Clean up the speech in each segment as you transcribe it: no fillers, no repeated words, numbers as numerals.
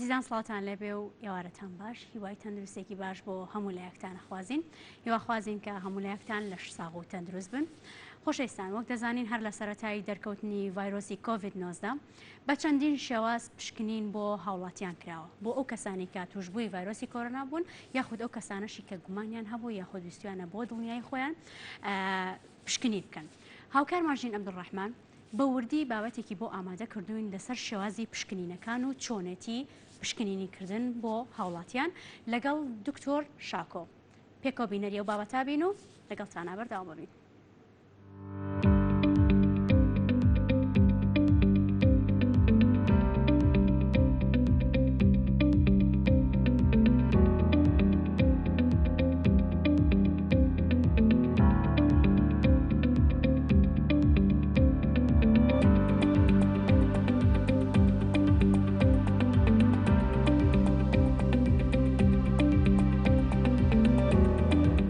ئازیزان سڵاوتان لێبێ و ئێوارەتان باش هیوای تەندروستێکی باش بۆ هەموو لایەکتان ئەخوازین هیواخوازین کە هەموو لایەکتان لەش ساغ و تەندروست بن خۆشەویستان وەک دەزانین هەر لە سەرەتای دەرکەوتنی ڤایرۆسی کۆڤید 19 بە چەندین شێواز پشکنین بۆ هاوڵاتیان کراوە بۆ ئەو کەسانی کە توشبووی ڤایرۆسی کۆرۆنا بوون یاخود ئەو کەسانەشی کە گومانیان هەبوو یاخود ویستویانە بۆ دڵنیایی خۆیان پشکنین بکەن هاوکارمان ژین عەبدولڕەحمان بە وردی بابەتێکی بۆ ئامادە کردووین لەسەر شێوازی پشکنینەکان و چۆنێتی پشکنینی کردن بۆ هاوڵاتیان لەگەڵ دکتۆر شاکۆ. پێکەوە بینەری ئەو بابەتە بین و لەگەڵتانا بەردەوام ببین.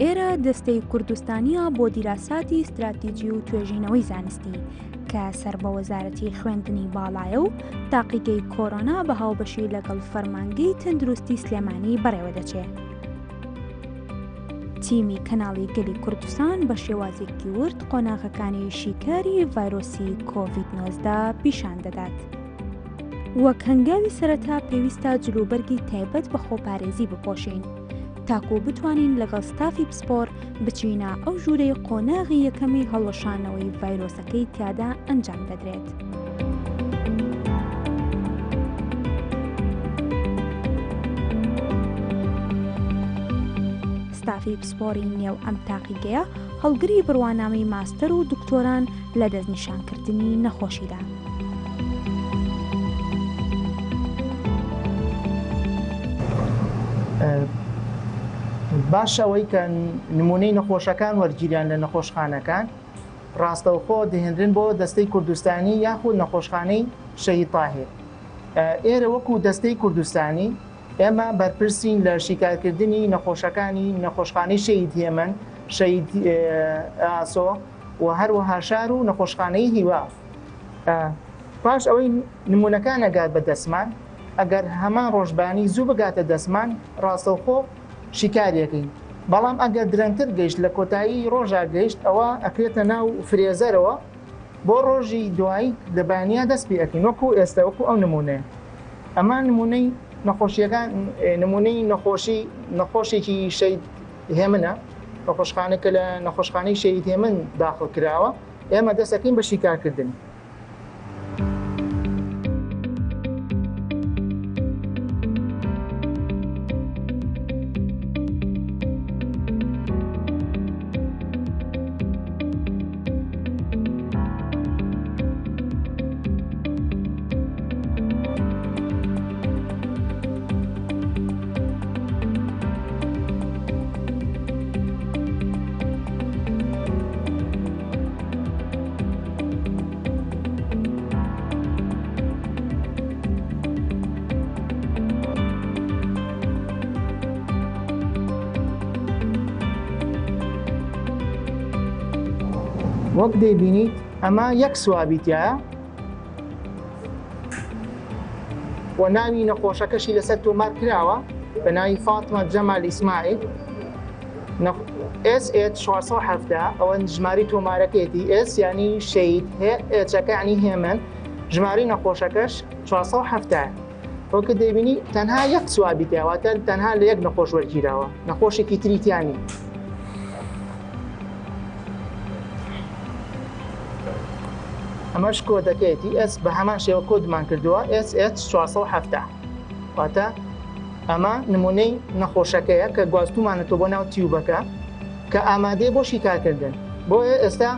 ئێرە دەستەی کوردستانییە بۆ دیراساتی ستراتیجی و توێژینەوەی زانستی کە سەر بە وەزارەتی خوێندنی باڵایە و تاقیگەی کۆرۆنا بە هاوبەشی لەگەڵ فەرمانگەی تەندروستی سلێمانی بەڕێوەدەچێ. تیمی کەناڵی گەلی کوردستان بە شێوازێکی ورد قۆناغەکانی شیکاری ڤایرۆسی کۆڤید 19 پیشان دەدات. وەک هەنگاوی سەرەتا پێویستە جلوبەرگی تایبەت بە خۆپارێزی بپۆشین تاکو بتوانین لەگەڵ ستافی پسپۆر بچینە ئەو ژوورەی قۆناغی یەکەمی هەڵوەشانەوەی ڤایرۆسەکەی تیادا ئەنجام دەدرێت. ستافی پسپۆری نێو ئەم تاقیگەیە هەڵگری بڕوانامەی ماستەر و دکتۆران لە دەستنیشانکردنی نەخۆشیدا. باش ئەوەی کە نمونەی نەخۆشەکان وەرگیران لە نەخۆشخانەکان ڕاستەوخۆ دەهێنرێن بۆ دەستەی کوردستانی یاخود نەخۆشخانەی شەهید تاهیر. ئێرە وەکو دەستەی کوردستانی ئێمە بەرپرسین لە شیکارکردنی نەخۆشەکانی نەخۆشخانەی شەهید هێمن، شەهید ئاسۆ و هەروەها شار و نەخۆشخانەی هیوا. پاش ئەوەی نمونەکان ئەگات بە دەستمان، ئەگەر هەمان ڕۆژ بەیانی زوو بگاتە دەستمان ڕاستەوخۆ شیکاری ئەکەین، بەڵام ئەگەر درەنگتر گەیشت لە کۆتایی ڕۆژا گەیشت ئەوە ئەکرێتە ناو فرێزەرەوە بۆ ڕۆژی دوایی لە بەیانیا دەست پێ ئەکەین وەکو ئێستا وەکو ئەو نمونەیە ئەمە نمونەی نەخۆشیەکان نمونەی نەخۆشی نەخۆشێکی شەید هێمنە نەخۆشخانە کە لە نەخۆشخانەی شەهید هێمن داخڵ کراوە ئێمە دەستەکەین بە شیکارکردنی. وەک دەیبینیت ئەمە یەک سوابی تایە و ناوی نەخۆشەکەشی لەسەر تۆمار کراوە بە ناوی فاتمە جەمال ئیسماعیل SH 470 ئەوە ژماری تۆمارەکەیەتی S یعنی شەید H ەکە یعنی هێمن ژماری نەخۆشەکەش 470 وەکە دەیبینی تەنها یەک swab ی تیاواتە تەنها لە یەک نەخۆش وەرگیراوە نەخۆشێکی تری تیانی ئەمەش کۆدەکەیەتی S بە هەمان شێوە کۆدمان کردووە SH 470 واتە ئەمە نمونەی نەخۆشەکەیە کە گواستومانەتەوە بۆ ناو tube ەکە کە ئامادەیە بۆ شیکارکردن. بۆیە ئێستا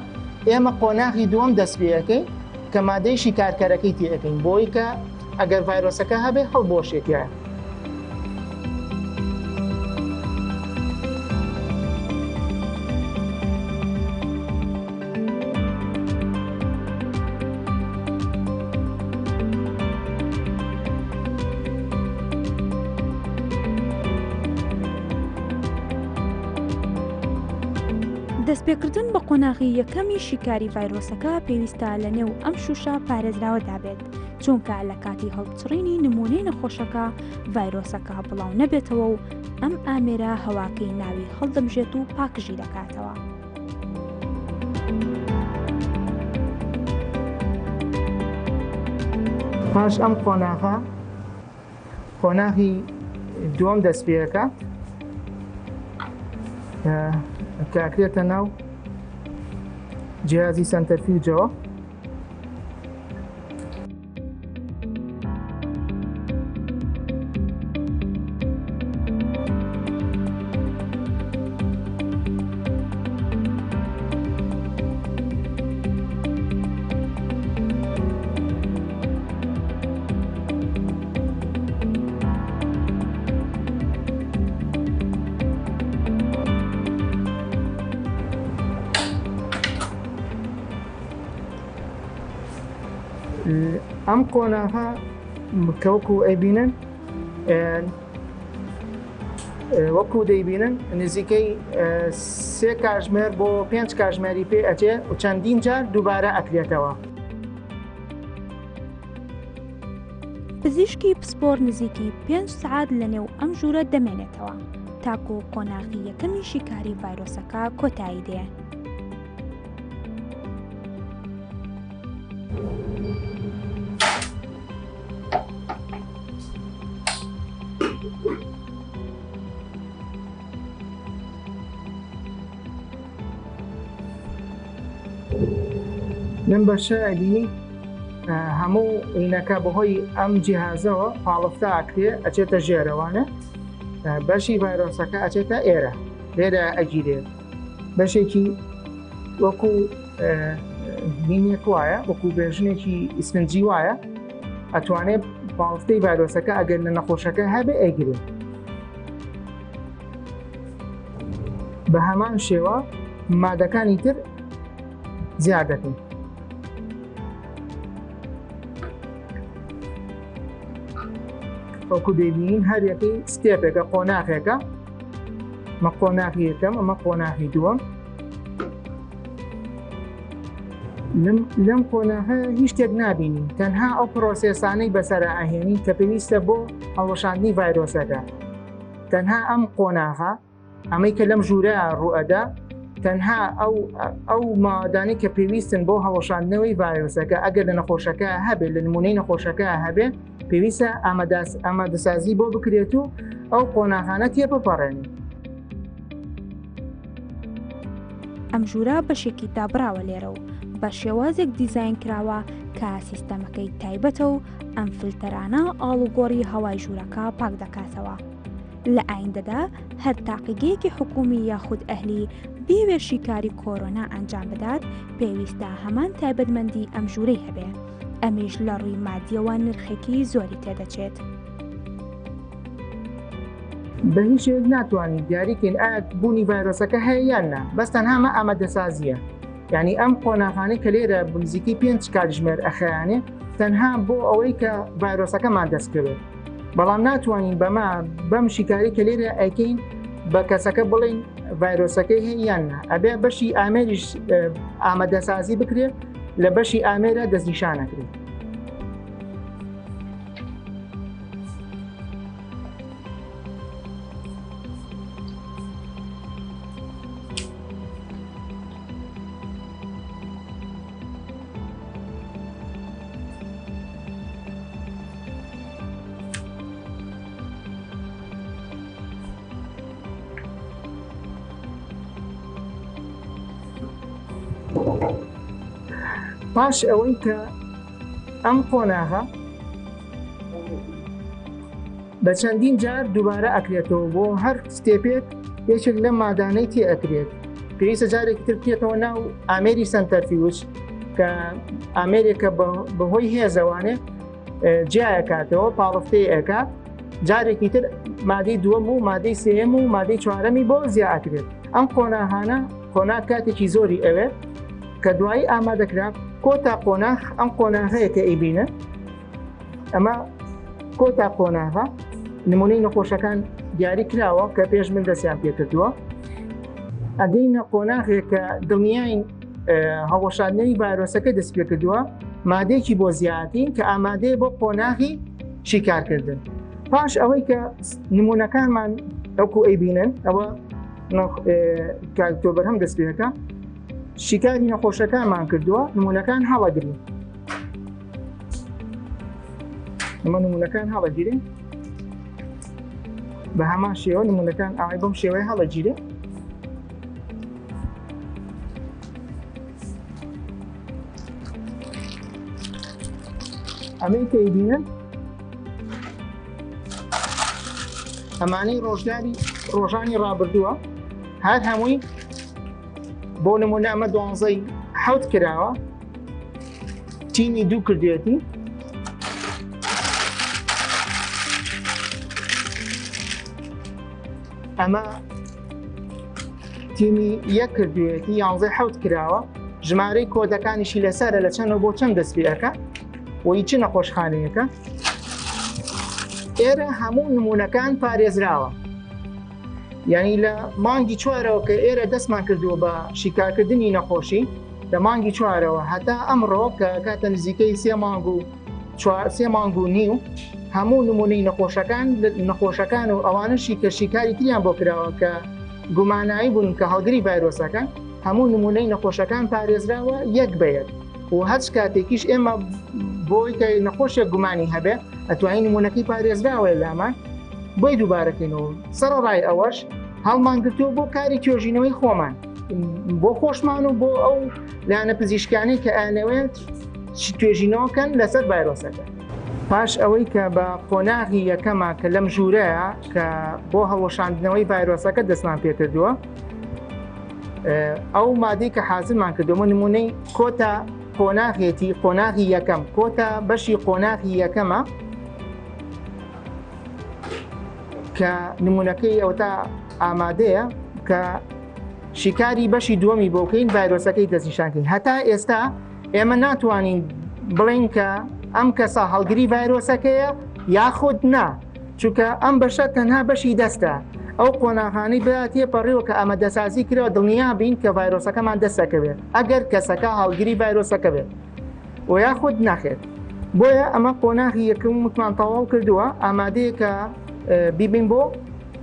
ئێمە قۆناغی دووەم دەست پێ ئەکەین کە مادەی شیکارکەرەکەی تێ ئەکەین بۆی کە ئەگەر ڤایرۆسەکە هەبێ هەڵبوەشێتیایە. دەستپێکردن بە قۆناغی یەکەمی شیکاری ڤایرۆسەکە پێویستە لە نێو ئەم شووشە پارێزراوەدا بێت. چونکە لە کاتی هەڵچڕینی نمونەی نەخۆشەکە ڤایرۆسەکە بڵاو نەبێتەوە و ئەم ئامێرە هەواکەی ناوی هەڵدەمژێت و پاکژی دەکاتەوە. پاش ئەم قۆناغە قۆناغی دووەم دەست پێەکات کە ئەکرێتە ناو جیازی سەنتەرفیوجەوە. ئەم قۆناغە کە وەکو ئەیبینن وەکو دەیبینن نزیکەی سێ کاژمێر بۆ پێنج کاژمێری پێ ئەچێ و چەندین جار دووبارە ئەکرێتەوە. پزیشکی پسپۆر نزیکی پێنج سەعات لەنێو ئەم ژوورە دەمێنێتەوە تاکو قۆناغی یەکەمی شیکاری ڤایرۆسەکە کۆتایی دێ. لەم بەشە ئەبینی هەموو ئینەکە بەهۆی ئەم جیهازەوە پاڵفتە ئەکرێ ئەچێتە ژێرەوانە بەشی ڤایرۆسەکە ئەچێتە ئێرە لێرە ئەگیرێت بەشێکی وەکو بینێک وایە وەکو بێژنێکی ئیسفنجی وایە ئەتوانێت پاڵفتەی ڤایرۆسەکە ئەگەر لە نەخۆشەکە هەبێ ئەیگرێت بە هەمان شێوە مادەکانی تر زیاد دەکەین. وەکو دەیبینین هەر یەکەی step ێکە قۆناغێکە مە قۆناغی یەکەم ئەمە قۆناغی دووەم لەم قۆناغە هیچ شتێک نابینین تەنها ئەو process انەی بەسەرا ئەهێنین کە پێویستە بۆ هەڵوەشاندنی ڤایرۆسەکە تەنها ئەم قۆناغە ئەمەی کە لەم ژوورە ڕوئەدا تەنها ئەو ئەو مادانەی کە پێویستن بۆ هەڵوەشاندنەوەی ڤایرۆسەکە ئەگەر لە نەخۆشەکە هەبێت لە نمونەی نەخۆشەکە هەبێت پێویستە ئامادەسازی بۆ بکرێت و ئەو قۆناغانە تێبپەڕێنین. ئەم ژوورە بەشێکی دابڕاوە لێرە و بە شێوازێک دیزاین کراوە کە سیستەمەکەی تایبەتە و ئەم فلتەرانە ئاڵوگۆڕی هەوای ژوورەکە پاک دەکاتەوە. لە ئایندەدا هەر تاقیگەیەکی حکومی یاخود ئەهلی بیەوێ شیکاری کۆرۆنا ئەنجام بدات پێویستە هەمان تایبەتمەندی ئەم ژوورەی هەبێ ئەمیش لە ڕووی مادیەوە نرخێکی زۆری تێدەچێت. بە هیچ شێوەیەک ناتوانین دیاری کەین ئایا بوونی ڤایرۆسەکە هەیە یان نا بەس تەنها ئەمە ئامادەسازیە یعنی ئەم قۆناغانەی کە لێرە نزیکەی پێنج کاتژمێر ئەخایانێ تەنها بۆ ئەوەی کە ڤایرۆسەکەمان دەستکەوێت بەڵام ناتوانین بەمە بەم شیکاری کە لێرە ئەیکەین بە کەسەکە بڵین ڤایرۆسەکەی هەیە یان نا ئەبێ بەشی ئامێریش ئامادەسازی بکرێت لە بەشی ئامێرە دەستنیشانەکرێت. پاش ئەوەی کە ئەم قۆناغە بە چەندین جار دووبارە ئەکرێتەوە بۆ هەر step ێک یەکێک لەم مادانەی تێ ئەکرێت پێویستە جارێکی تر بکرێتەوە ناو ئامێری centrifuge کە ئامێرێکە بەهۆی هێزەوانێ جیایەکاتەوە پاڵفتەی ئەکات جارێکی تر مادەی دووەم و مادەی سێم و مادەی چوارەمی بۆ زیاکرێت ئەم قۆناغانە قۆناغ کاتێکی زۆری ئەوێت کە دوایی ئامادەکرا کۆتا قۆناغ ئەم قۆناغەیە کە ئەیبینن ئەمە کۆتا قۆناغە نمونەی نەخۆشەکان دیاری کراوە کە پێش من دەستیان پێکردووە ئەگەینە قۆناغێک کە دڵنیاین هەڵوەشاندنەوەی ڤایرۆسەکە دەست پێکردووە. مادەیەکی بۆ زیاتین کە ئامادەیە بۆ قۆناغی شیکارکردن. پاش ئەوەی کە نمونەکانمان ئەوکو ئەیبینن ئەوە کاک دکتۆر بەرهەم دەست پێەکە شیکاری نەخۆشەکانمان کردووە نمونەکان هەڵەگرین ئەمە نمونەکان هەڵەگیرین بە هەمان شێوە نمونەکان ئاوای بەم شێوەیە هەڵەگیرێ ئەمەی کە ئەیبینن ئەمانەی ڕۆژگاری ڕۆژانی ڕابردووە هەر هەمووی بۆ نمونە ئەمە دوانزەی حوت کراوە تیمی دوو کردێتی ئەمە تیمی یەک کردوێتی یانزەی حوت کراوە ژمارەی کۆدەکانیشی لەسەرە لە چەندەوە بۆ چەند دەست پێەکە وی چ نەخۆشخانەیەکە ئێرە هەموو نمونەکان پارێزراوە یعنی لە مانگی چوارەوە کە ئێرە دەستمان کردووە بە شیکارکردنی نەخۆشی لە مانگی چوارەوە هەتا ئەمڕۆ کە کاتە نزیکەی سێ مانگ و سێ مانگ و نیو هەموو نمونەی نەخۆشەکان نەخۆشەکان و ئەوانەشی کە شیکاری تریان بۆ کراوە کە گومانایی بوون کە هەڵگری ڤایرۆسەکە هەموو نمونەی نەخۆشەکان پارێزراوە یەک بە یەک و هەچ کاتێکیش ئێمە بۆی کە نەخۆشێک گومانی هەبێ ئەتوانین نمونەکەی پارێزراوە لامان بۆی دووبارەکەینەوە سەرەڕای ئەوەش هەڵمان گرتووە بۆ کاری توێژینەوەی خۆمان بۆ خۆشمان و بۆ ئەو لایەنە پزیشکانەی کە ئەیانەوێت توێژینەوەکەن لەسەر ڤایرۆسەکە. پاش ئەوەی کە بە قۆناغی یەکەمە کە لەم ژوورەیە کە بۆ هەڵوەشاندنەوەی ڤایرۆسەکە دەستمان پێکردووە ئەو مادەی کە حازرمان کردووە نمونەی کۆتا قۆناغێتی قۆناغی یەکەم کۆتا بەشی قۆناغی یەکەمە کە نمونەکەی ئەوتا ئامادەیە کە شیکاری بەشی دووەمی بۆ بکەین ڤایرۆسەکەی دەستنیشانکەین هەتا ئێستا ئێمە ناتوانین بڵین کە ئەم کەسە هەڵگری ڤایرۆسەکەیە یاخود نا چونکە ئەم بەشە تەنها بەشی دەستە ئەو قۆناغانەی بە تێپەڕیوە کە ئەمە دەسازی کرا دڵنیا بین کە ڤایرۆسەکەمان دەستەکەوێت ئەگەر کەسەکە هەڵگری ڤایرۆسەکە بێت و یاخود نەخێت بۆیە ئەمە قۆناغی یەکەم وتمان تەواو کردووە ئامادەیە کە بیبین بۆ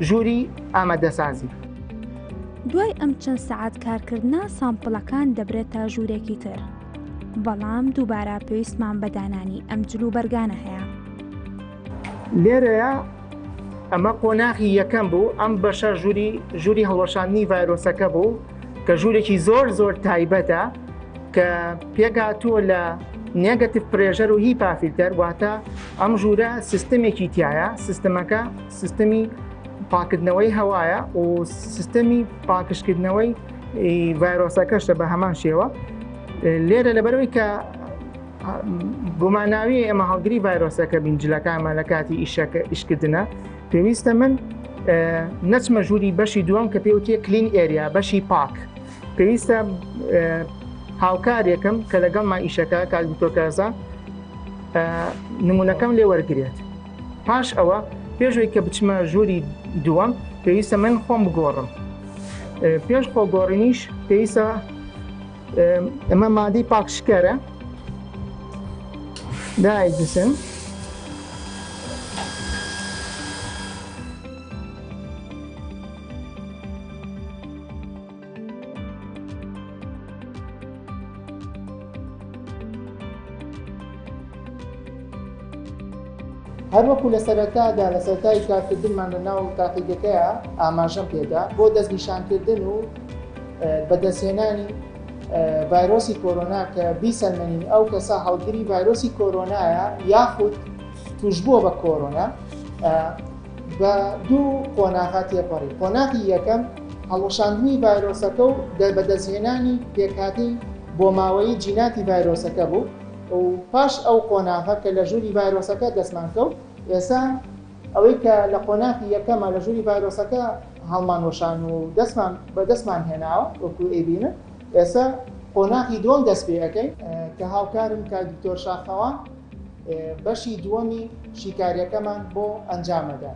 ژووری ئامادەسازی. دوای ئەم چەند سەعات کارکردنە سامپڵەکان دەبرێتە ژوورێکی تر، بەڵام دووبارە پێویستمان بە دانانی ئەم جلوبەرگانە هەیە. لێرەیە ئەمە قۆناغی یەکەم بوو، ئەم بەشە ژووری ژووری هەڵوەشاندنی ڤایرۆسەکە بوو کە ژوورێکی زۆر زۆر تایبەتە کە پێکهاتووە لە negative pressure و HEPA filter، واتە ئەم ژوورە سیستمێکی تایە، سیستمەکە سیستمی پاکردنەوەی هەوایە و سیستمی پاکشکردنەوەی ڤایرۆسەکەشە بە هەمان شێوە لێرە لەبەرەوەی کە گوماناوی ئێمە هەڵگری ڤایرۆسەکە بین جلەکانمان لە کاتی ئیشەکە ئیشکردنە پێویستە من نەچمە ژووری بەشی دووەم کە پێوتێ clean area بەشی پاک پێویستە هاوکارێکم کە لەگەڵما ئیشەکە کاک دکتۆر کارزان نمونەکەم لێ وەرگێت پاش ئەوە پێشوەی کە بچمە ژووری دووەم پێویستە من خۆم بگۆڕم پێش خۆ گۆڕینیش پێویستە ئەمە مادەی پاکشکەرە دایدسن هەروەکو لە سەرەتادا لە سەرەتای کارکردنمان لە ناو تاقیگەکەیا ئاماژەم پێدا بۆ دەستنیشانکردن و بەدەستهێنانی ڤایرۆسی کۆرۆنا کە بیسەلمێنین ئەو کەسە هەڵگری ڤایرۆسی کۆرۆنایە یاخود توشبووە بە کۆرۆنا بە دوو قۆناغا تێپەڕی قۆناغی یەکەم هەڵوەشاندنی ڤایرۆسەکە و بەدەستهێنانی پێکهاتەی بۆماوەیی جیناتی ڤایرۆسەکە بوو و پاش ئەو قۆناغە کە لە ژووری ڤایرۆسەکە دەستمان کەوت ئێستا ئەوەی کە لە قۆناغی یەکەمە لە ژووری ڤایرۆسەکە هەڵمان وەشان و دەستمان بە دەستمان هێناوە وەکو ئەیبینن ئێستا قۆناغی دووەم دەست پێ ئەکەین کە هاوکارم کاک دکتۆر شاخەوان بەشی دووەمی شیکاریەکەمان بۆ ئەنجامەدا.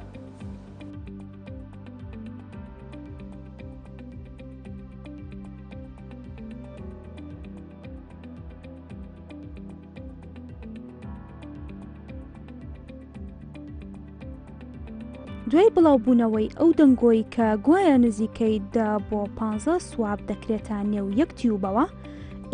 دوای بڵاوبوونەوەی ئەو دەنگۆی کە گوایە نزیکەی دە بۆ پانزە swab دەکرێتە نێو یەک tube ەوە،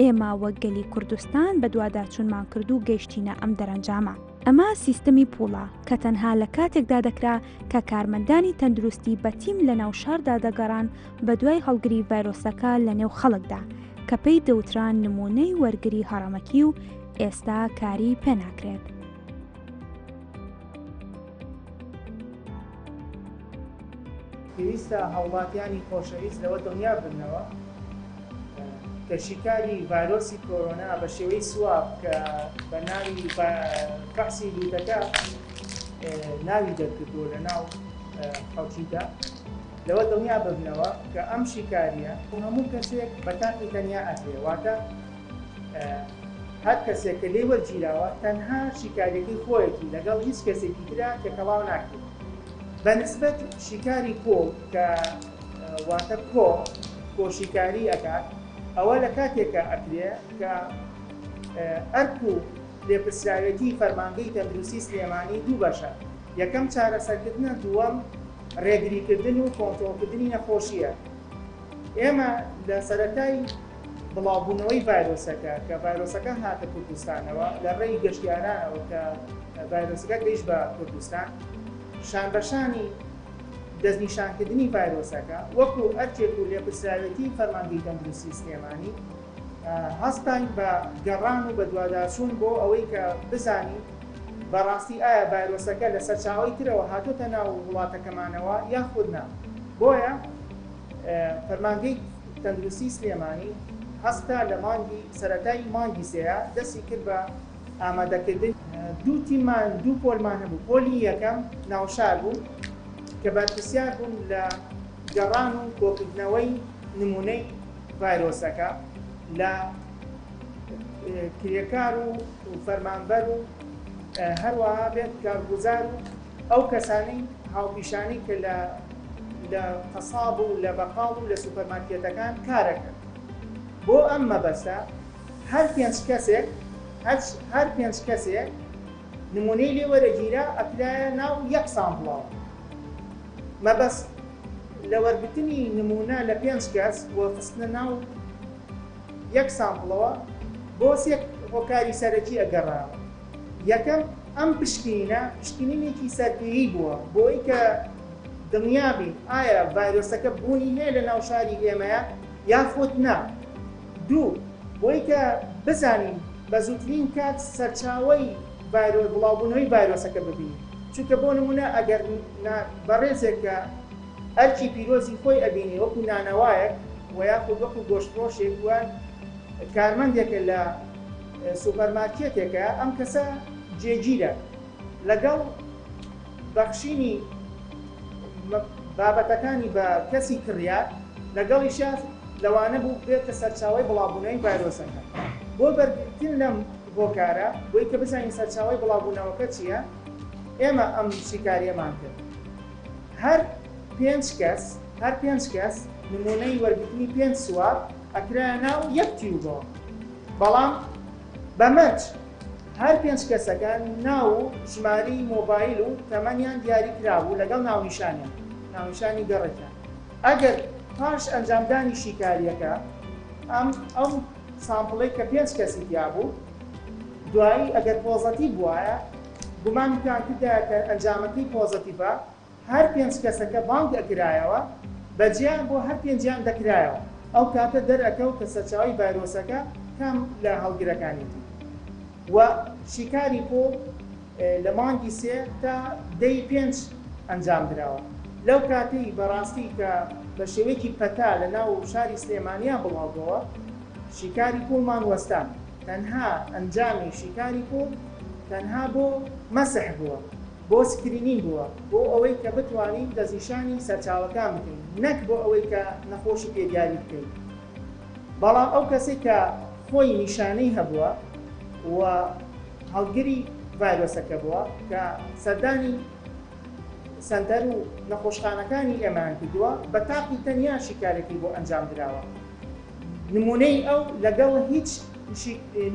ئێمە وەک گەلی کوردستان بەدواداچوونمان کرد و گەیشتینە ئەم دەرەنجامە. ئەمە سیستەمی پوڵە کە تەنها لە کاتێکدا دەکرا کە کارمەندانی تەندروستی بە تیم لە ناو شاردا دەگەڕان بەدوای هەڵگری ڤایرۆسەکە لە نێو خەڵکدا کە پێی دەوترا نموونەی وەرگری هەڕەمەکی و ئێستا کاری پێناکرێت. پێویستە هاوڵاتیانی خۆشەویست لەوە دڵنیا ببنەوە کە شیکاری ڤایرۆسی کۆرۆنا بە شێوەی swab کە بە ناوی فەحسی لوتەکە ناوی دەرکردووە لە ناو خەڵکیدا لەوە دڵنیا ببنەوە کە ئەم شیکاریە هەموو کەسێک بە تاقی تەنیا ئەکرێ واتە هەر کەسێک کە لێی وەرگیراوە تەنها شیکاریەکەی خۆیەتی لەگەڵ هیچ کەسێکی ترا تێکەڵاو ناکرێت بە نسبەت شیکاری پوڵ کە واتە کۆ کۆشیکاری ئەکات ئەوە لە کاتێکا ئەکرێ کە ئەرک و لێپرسراوێتی فەرمانگەی تەندروستی سلێمانی دوو بەشە یەکەم چارەسەرکردنە دووەم ڕێگریکردن و کۆنترۆڵکردنی نەخۆشیە ئێمە لە سەرەتای بڵاوبوونەوەی ڤایرۆسەکە کە ڤایرۆسەکە هاتە کوردستانەوە لە ڕێی گەشتیارانەوە کە ڤایرۆسەکە گەیشت بە کوردستان شانبەشانی دەستنیشانکردنی ڤایرۆسەکە وەکو ئەرکێک و لێپرسراوێتی فەرمانگەی تەندروستی سلێمانی هەستاین بە گەڕان و بەدواداچوون بۆ ئەوەی کە بزانین بەڕاستی ئایا ڤایرۆسەکە لە سەرچاوەی ترەوە هاتۆتە ناو وڵاتەکەمانەوە یاخود نا بۆیە فەرمانگەی تەندروستی سلێمانی هەستا لە مانگی سەرەتای مانگی سێیا دەستی کرد بە ئامادەکردنی دوو تیممان دوو پۆلمان هەبوو پۆلی یەکەم ناوشار بوو کە بەرپرسیار بوون لە گەڕان و کۆکردنەوەی نمونەی ڤایرۆسەکە لە کرێکار و فەرمانبەر و هەروەها بێت کارگوزار و ئەو کەسانەی هاوپیشانەی کە لە لە قەساب و لە بەقاڵ و لە سوپەرمارکێتەکان کارەکەن. بۆ ئەم مەبەستە هەر پێنج کەسێک هەر پێنج کەسێک نمونەی لێ وەرەگیرا ئەکرایە ناو یەک sample ەوە. مەبەست لە وەرگرتنی نمونە لە پێنج کەس و خستنە ناو یەک sample ەوە بۆ سێ هۆکاری سەرەکی ئەگەڕایەوە. یەکەم، ئەم پشکنینە پشکنینێکی سەرپێیی بووە بۆی کە دڵنیا بین ئایا ڤایرۆسەکە بوونی هەیە لە ناو شاری ئێمەیا یاخود نا. دوو، بۆی کە بزانین بە زووترین کات سەرچاوەی ڤایرۆ بڵاوبوونەوەی ڤایرۆسەکە ببینین. چونکە بۆ نموونە ئەگەر نا بەڕێزێک کە ئەرکی پیرۆزی خۆی ئەبینێ وەکو نانەوایەک و یاخود وەکو گۆشتفرۆشێک و کارمەندێکە لە سوپەرمارکێتێکە ئەم کەسە جێگیرە لەگەڵ بەخشینی بابەتەکانی بە کەسی کڕیار لەگەڵیشیا لەوانە بوو بێتە سەرچاوەی بڵاوبوونەوەی ڤایرۆسەکە بۆ بەرگرتن لەم هۆکارە بۆی کە بزانین سەرچاوەی بڵاوبوونەوەکە چییە ئێمە ئەم شیکاریەمان کرد هەر پێنج کەس هەر پێنج کەس نمونەی وەرگرتنی پێنج swab ئەکرایە ناو یەک tube ەوە بەڵام بە مەرج هەر پێنج کەسەکە ناو و ژمارەی مۆبایل و تەمەنیان دیاری کرابوو لەگەڵ ناونیشانیان، ناونیشانی گەڕەکیان. ئەگەر پاش ئەنجامدانی شیکارییەکە ئەم ئەو sample ەی کە پێنج کەسی تیا بوو دوایی ئەگەر positive بوایە گومانتان کردایە کە ئەنجامەکەی positive ە، هەر پێنج کەسەکە بانگ ئەکرایەوە بە جیا بۆ هەر پێنجیان دەکرایەوە ئەو کاتە دەرئەکەوت کە سەرچاوەی ڤایرۆسەکە کام لە هەڵگرەکانیەتی و شیکاری پوڵ لە مانگی سێ تا دەی پێنج ئەنجام دراوە لەو کاتەی بەڕاستی کە بە شێوەیەکی پەتا لە ناو شاری سلێمانیا بڵاو بۆوە شیکاری پوڵمان وەستان تەنها ئەنجامی شیکاری پوڵ تەنها بۆ مەسح بووە. بۆ screening بووە بۆ ئەوەی کە بتوانین دەستنیشانی سەرچاوەکان بکەین نەک بۆ ئەوەی کە نەخۆشی پێ دیاری بکەین بەڵام ئەو کەسەی کە خۆی نیشانەی هەبووە و هەڵگری ڤایرۆسەکە بووە کە سەردانی سەنتەر و نەخۆشخانەکانی ئێمەیان کردووە بە تاقی تەنیا شیکارێکی بۆ ئەنجام دراوە نمونەی ئەو لەگەڵ هیچ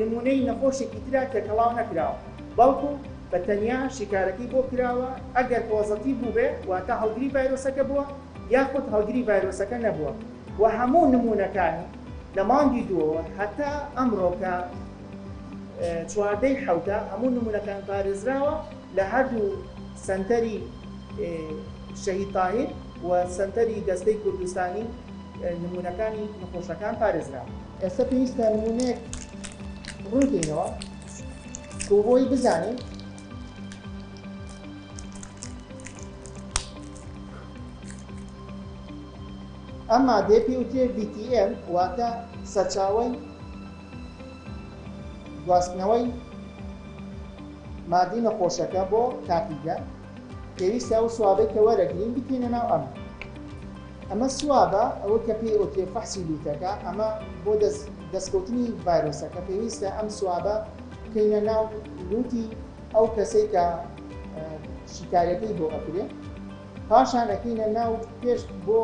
نمونەی نەخۆشێکی ترا تێکەڵاو نەکراوە بەڵکو. بە تەنیا شیکارەکەی بۆ کراوە، ئەگەر پۆزەتیڤ بووبێ واتە هەڵگری ڤایرۆسەکە بووە یاخود هەڵگری ڤایرۆسەکە نەبووە و هەموو نموونەکانی لە مانگی دووەوە هەتا ئەمڕۆ کە 14 ی حەوتە هەموو نموونەکان پارێزراوە لە هەردوو سەنتەری شەهید تاهیر و سەنتەری دەستەی کوردستانی نموونەکانی نەخۆشەکان پارێزراوە. ئێستا پێویستە نموونەیەک ڕوون کەینەوە بۆ بۆی بزانین ئەم مادەیە پێی وترێ VTM واتە سەرچاوەی گواستنەوەی مادی نەخۆشەکە بۆ تاقیگە پێویستە ئەو swab ەی کە وەرەگرین بکەینە ناو ئەمە ئەمە swab ە ئەوە کە پێی ئۆترێ فەحسی لوتەکە ئەمە بۆ دەستکەوتنی ڤایرۆسەکە پێویستە ئەم swab ە بکەینە ناو لوتی ئەو کەسەی کە شیکاریەکەی بۆ ئەکرێ پاشان ئەکەینە ناو پێش بۆ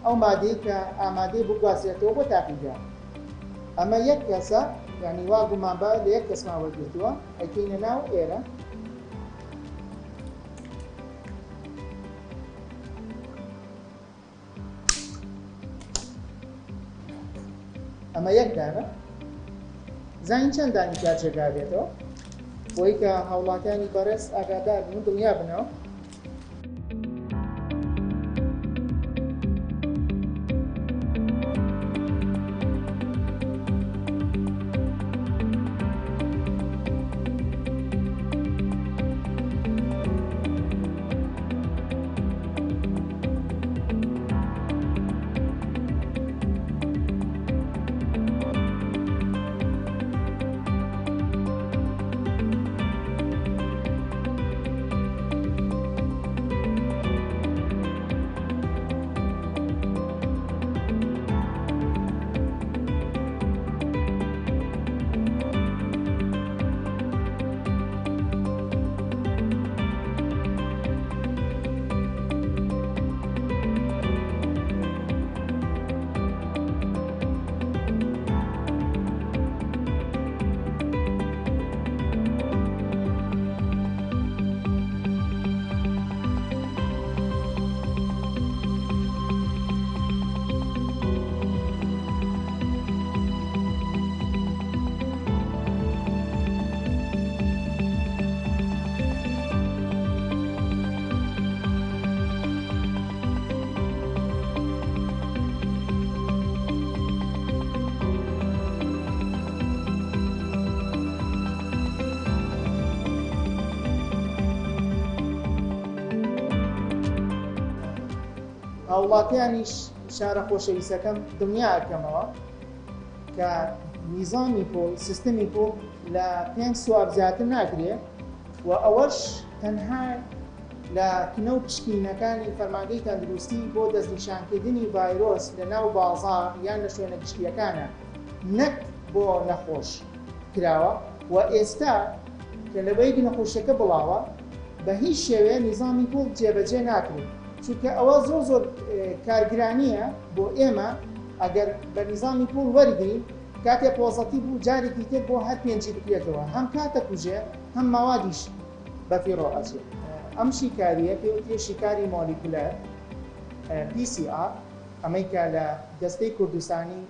ئەو مادەی کە ئامادەی بگوازرێتەوە بۆ تاقیگە ئەمە یەک کەسە یعنی وا گومان بە لە یەک کەسمان وەرگرتووە ئەکەینە ناو ئێرە ئەمە یەک دانە زانین چەند دانی تیا جێگا بێتەوە بۆی کە هاوڵاتیانی بەڕێز ئاگادار بن و دڵنیا بنەوە. هاوڵاتیانی شارە خۆشەویستەکەم دڵنیا ئەکەمەوە کە نیزامی پوڵ، سیستمی پوڵ لە پێنج swab زیاتر ناکرێ و ئەوەش تەنها لە کنە و پشکنینەکانی فەرمانگەی تەندروستی بۆ دەستنیشانکردنی ڤایرۆس لە ناو بازاڕ یان لە شوێنە گشتییەکانە نەک بۆ نەخۆش کراوە و ئێستا کە لەوەیک نەخۆشیەکە بڵاوە بە هیچ شێوەیە نیزامی پوڵ جێبەجێ ناکرێت چونکە ئەوە زۆر زۆر کارگرانیە بۆ ئێمە ئەگەر بە نیزامی پوڵ وەرگرین کاتێ پۆزەتیڤ بوو جارێکی تر بۆ هەر پێنجی بکرێتەوە هەم کاتە کوژێ هەم مەوادیش بەفیڕۆ ئەچێ. ئەم شیکاریە پێ وترێ شیکاری مۆلیکولەر، PCR، ئەمەی کە لە دەستەی کوردستانی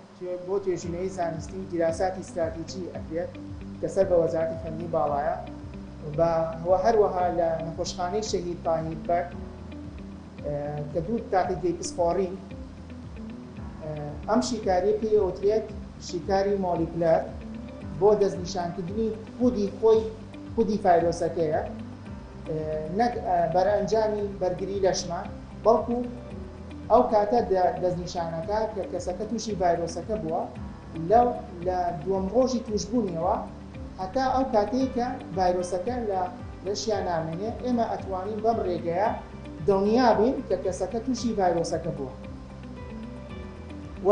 بۆ توێژینەوەی زانستی و دیراساتی ستراتیجی ئەکرێت کە سەر بە وەزارەتی خوێندنی باڵایە و هەروەها لە نەخۆشخانەی شەهید تاهیر بەگ کە دوو تاقیگەی پسپۆڕین ئەم شیکاریە پێی ئەوترێت شیکاری مۆلیکولەر بۆ دەستنیشانکردنی خودی خۆی خودی فایرۆسەکەیە نەک بەرئەنجامی بەرگری لەشمان بەڵکو ئەو کاتە دەستنیشانەکە کە کەسەکە تووشی ڤایرۆسەکە بووە لە دووەم ڕۆژی توشبوونیەوە هەتا ئەو کاتەی کە ڤایرۆسەکە لە لەشیا نامێنێ ئێمە ئەتوانین بەم ڕێگەیە دڵنیا بین کە کەسەکە تووشی ڤایرۆسەکە بووە و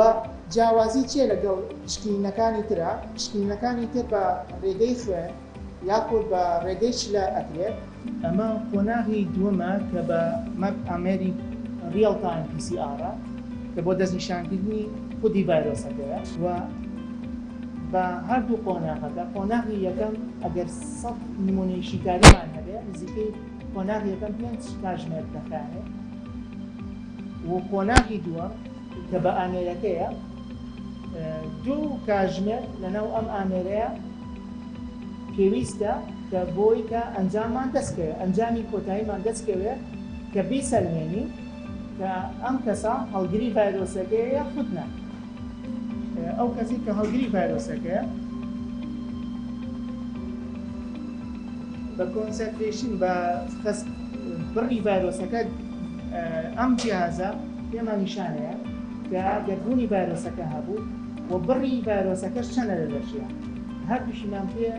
جیاوازی چیە لەگەڵ پشکنینەکانی ترا پشکنینەکانی تر بە ڕێگەی خوێن یاخود بە ڕێگەی شلە ئەکرێت. ئەمە قۆناغی دووەمە کە بە مەب ئامێری Real Time PCR کە بۆ دەستنیشانکردنی خودی ڤایرۆسەکەیە و. بە هەردوو قۆناغەکە، قۆناغی یەکەم ئەگەر سەد نمونەی شیکاریمان هەبێ نزیکەی قۆناغی یەکەم پێنج کاژمێر دەخایەنێ و قۆناغی دووەم کە بە ئامێرەکەیە دوو کاژمێر لەناو ئەم ئامێرەیە پێویستە کە بۆی کە ئەنجاممان دەستکەوێ ئەنجامی کۆتاییمان دەستکەوێ کە بیسەلمێنین کە ئەم کەسە هەڵگری ڤایرۆسەکەیە یاخود نا. ئەو کەسەی کە هەڵگری ڤایرۆسەکەیە بە concentration بە خست بڕی ڤایرۆسەکە ئەم جیازە پێمان نیشانەیە کە گەربوونی ڤایرۆسەکە هەبوو و بڕی ڤایرۆسەکەش چەنە لە لەشیە هەردووشیمان پێ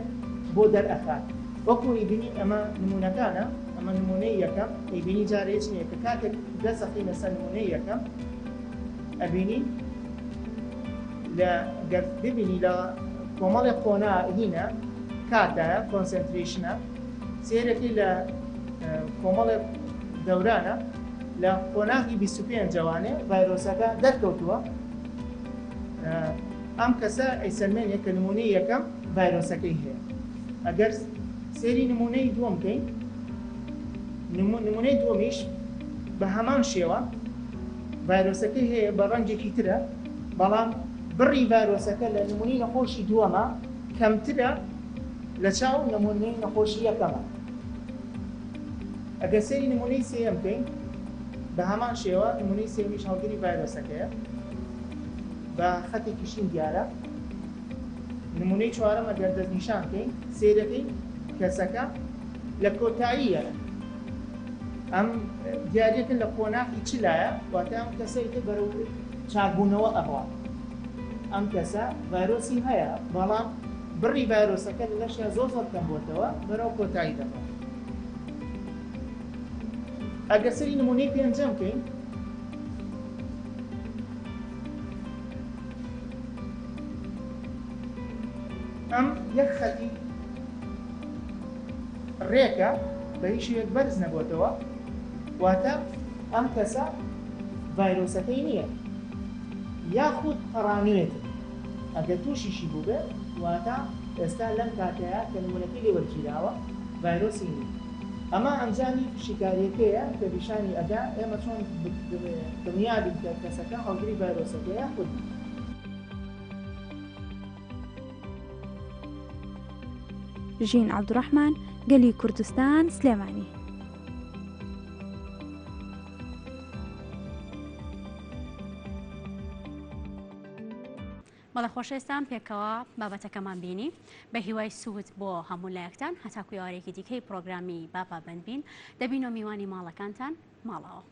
بۆ دەرئەخات وەکو ئیبینی ئەمە نمونەکانە ئەمە نمونەی یەکەم ئەیبینی جارێ هیچ نییە کە کاتێک دەست ئەخەینە سەر نمونەی یەکەم ئەبینی لە گەر ببینی لە کۆمەڵی قۆنا هینە کاتدایە concentration ە سێرەکەی لە کۆمەڵێک دەورانە لە قۆناغی 25 جوانێ ڤایرۆسەکە دەرکەوتووە ئەم کەسە ئەیسەلمێنێ کە نمونەی یەکەم ڤایرۆسەکەی هەیە ئەگەر سێری نمونەی دووەم کەین نمونەی دووەمیش بە هەمان شێوە ڤایرۆسەکەی هەیە بە ڕەنگێکی ترە بەڵام بڕی ڤایرۆسەکە لە نمونەی نەخۆشی دووەمە کەمترە لە چاو نمونەی نەخۆشی یەکەمە. ئەگەر سەیری نمونەی سێیەم بکەین بە هەمان شێوە نمونەی سێیەمیش هەڵگری ڤایرۆسەکەیە بە خەتێکی شین دیارە. نمونەی چوارەم ئەگەر دەستنیشان بکەین سەیرەکەین کەسەکە لە کۆتاییە ئەم دیاریەکە لە قۆناخی چلایە واتە ئەم کەسە ئیتر بەرەو چاکبوونەوە ئەڕوات ئەم کەسە ڤایرۆسی هەیە بەڵام بڕی ڤایرۆسەکە لە لەشیا زۆر زۆر کەم بۆتەوە بەرەو کۆتایی دەڕوات ئەگەر سەری نمونەی پێنجەم بکەین ئەم یەک خەتی ڕێکە بە هیچ شێوەیەک بەرز نەبۆتەوە واتە ئەم کەسە ڤایرۆسەکەی نییە یاخود پەڕانوێتن ئەگەر تووشیشی بووبێ واتە ئێستا لەم کاتەیە کە نمونەکەی لێ وەرگیراوە ڤایرۆسی نییە ئەمە ئەنجامی شیکاریەکەیە کە پیشانی ئەدا ئێمە چۆن دڵنیا بین کە کەسەکە هەڵگری ڤایرۆسەکەیە یاخود نا. ژین عەبدوڕەحمان، گەلی کوردستان، سلێمانی. بەڵێ خۆشەویستان پێکەوە بابەتەکەمان بینی بە هیوای سوود بۆ هەموو لایەکتان هەتاکو ئێوارێکی دیکەی پرۆگرامی با پابەند بین دەبینەوە میوانی ماڵەکانتان ماڵەوە.